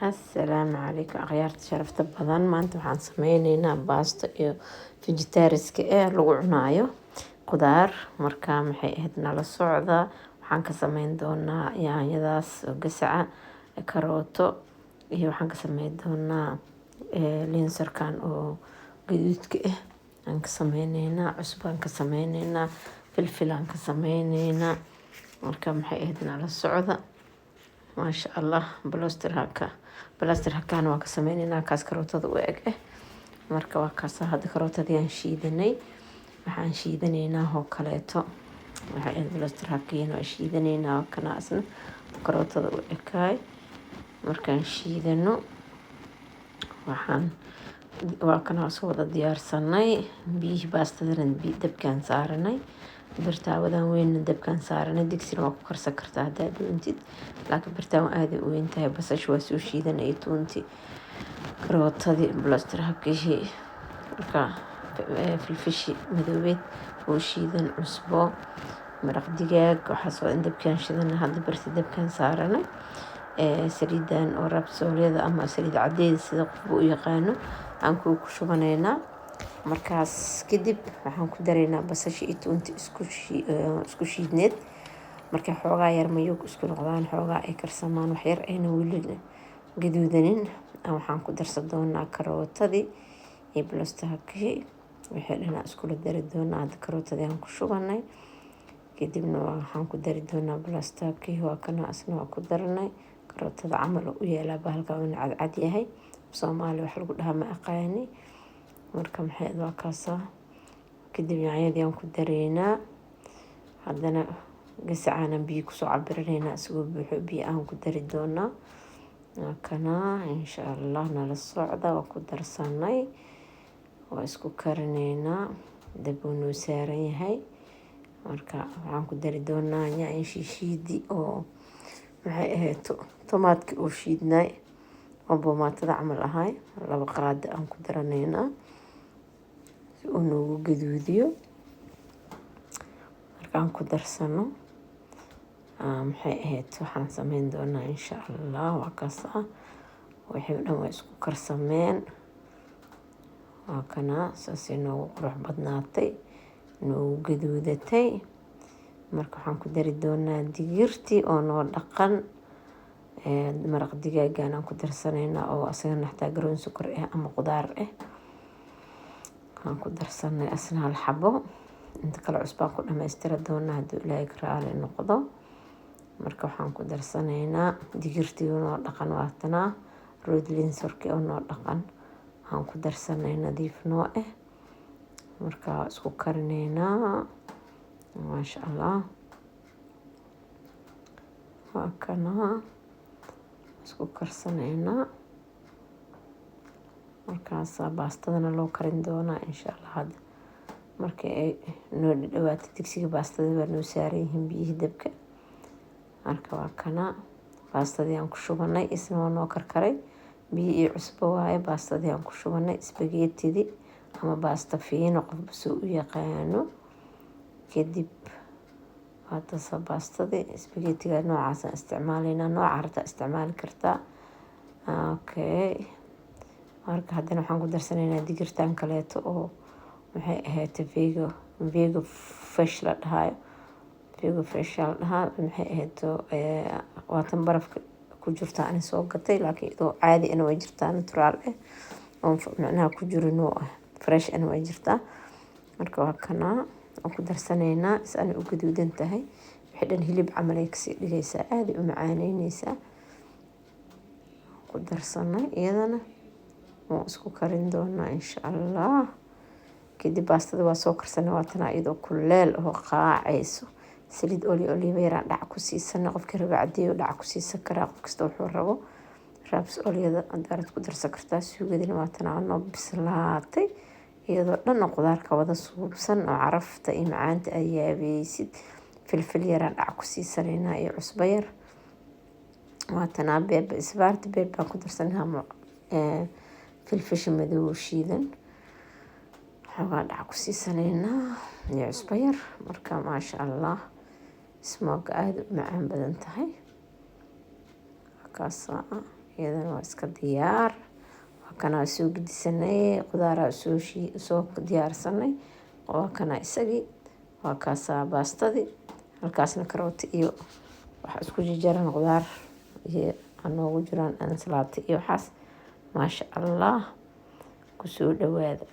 Assalaamu calaykum akhyaarta sharafta badan. Maanta waxaan sameyneynaa baasto iyo vegetariska ee lagu cunaayo qudaar. Marka maxay ahayd, nala socda. Waxaan ka sameyn doonaa yaanyadaas oo gasaca, karooto iyo waxaan ka sameyn doonaa linsarkan oo gaduudka ah aan ka sameyneynaa, cusbaan ka sameyneynaa, filfilaan ka sameyneynaa. Marka maxay ahayd, nala socda. Maasha Allah, boloster haka balaster hakaan waa ka sameyneynaa, kaas karootada u eg eh. Marka waa kaas. Hadda karootadii aan shiidanay, waxaan shiidanaynaa oo kaleeto waxay ahayd balaster hakiina waa shiidanaynaa kana asna karootada u ekaay. Markaan shiidano, waxaan waa kana soo wada diyaarsanay biyihii baastadana dabkaan saaranay, birtaawadan weynna dabkaan saaranay. Digsina waa ku karsan kartaa haddaad doontid, laakiin birtaawan aaday u weyn tahay. Basasha waa soo shiidanay, tuunti, karootadii, balaster hakihii, marka filfishi madoobeed oo shiidan, cusbo, maraq digaag, waxaas waa in dabkaan shidana. Hadda birta dabkaan saaranay. Saliidan oo rabsoolyada ama saliid cadeeda, sida qofba u yaqaano, aan ku shubanaynaa. Markaas kadib waxaan ku daraynaa basasha iyo tuunta isku shiidneed. Markay xoogaa yar mayuug isku noqdaan, xoogaa ay karsamaan, waxyar ayna weli gaduudanin, waxaan ku darsan doonaa karootadii iyo balastahakii, wixii dhanaa iskula dari doonaa. Hadda karootadii aan ku shubanay, kadibna waxaan ku dari doonaa balastahakii. Waa kana, asna waa ku daranay. Karootada camal u yeelaa bahalka, uuna cadcad yahay. Soomaali wax lagu dhahaa ma aqaani. Marka maxay, waa kaasaa. Kadib yaanyadii aan ku dareynaa. Haddana gasacaanan biyo kusoo cabiranaynaa, isagoo buuxo biyo aan ku dari doonaa. Kana insha Allah nala socda. Waa ku darsanay, waa isku karineynaa. Dab uu noo saaran yahay. Marka waxaan ku dari doonaa yaanyo shiishiidi oo maxay ahayd, tomaadkii oo shiidnaay oo boomaatada camal ahay, 2 qaado aan ku daraneynaa si uu noogu gaduudiyo. Markaan ku darsano, maxay ahayd, waxaan sameyn doonaa insha Allah, waa kaas ah. Wixii dhan waa isku karsameen. Waa kana, saasay noogu qurux badnaatay, noogu gaduudatay. Marka waxaan ku dari doonaa digirtii oo noo dhaqan. Maraq digaagan aan ku darsaneynaa oo asagana xataa garoon sokor ah ama qudaar ah aan ku darsanay, asna hal xabo. Inta kale cusbaan ku dhamaystira doonaa hadduu Ilaahay ka raali noqdo. Marka waxaan ku darsanaynaa digirtii oo noo dhaqan. Waatanaa roodlin sorki oo noo dhaqan aan ku darsanay, nadiif noo ah. Marka waa isku karineynaa. Maasha Allah, waa kanaa, isku karsanaynaa. Markaasaa baastadana loo karin doonaa insha Allah. Hadda markii ay noo dhawaato, digsiga baastada waa noo saaran yihiin biyihii dabka. Marka waa kana, baastadii aan ku shubanay, isna waa noo karkaray. Biyo iyo cusbo waaye. Baastadii aan ku shubanay, isbageetidii ama baasta fiino, qofba soo u yaqaano. Kadib waatasa baastadii isbageetiga noocaasaan isticmaalaynaa, nooca rabtaa isticmaali kartaa. Okay, marka haddana waxaan ku darsanaynaa digirtan kaleeto oo maxay ahayd, vego fresh la dhahayo, vego fresh la dhahaa. Maxay ahayd, waatan barafka ku jirta ani soo gatay, laakiin iyadoo caadi ana way jirtaa, natural ah oo macnaha ku jirin oo ah fresh ana way jirtaa. Marka waa kanaa, waan ku darsanaynaa is ana u gaduudan tahay. Wixii dhan hilib camal ay kasii dhigaysaa, aaday u macaaneyneysaa. Ku darsanay iyadana, waan isku karin doonaa insha Allah. Kadib baastada waa soo karsanay. Waatanaa iyadoo kuleel oo qaacayso. Saliid oliva yaraan dhac ku siisanay. Qofkii raba cadeeyo dhac ku siisan karaa, qof kasta wuxuu rabo. Raps olyada hadaarad ku darsan kartaa. Suugadina waatanaa noo bislaatay, iyadoo dhan oo qudaarka wada suubsan oo carafta iyo macaanta ay yaabeysid. Filfil yaraan dhac ku siisanaynaa iyo cusbo yar. Waatanaa pepper, isbaarta pepper baan ku darsanay, filfisha madow shiidan xoogaa dhac ku siisanaynaa iyo cusbo yar. Marka maasha Allah, smooga aada u macaan badan tahay. Kaasa. Iyadana waa iska diyaar. Waa kanaa soo gedisanay, qudaaraa soo soo diyaarsanay. Waa kana isagii, waa kaasaa baastadii. Halkaasna karooti iyo waxa isku jarjaran, qudaar iyo noogu jiraan, ansalaato iyo waxaas. Maasha Allah, kusoo dhawaada.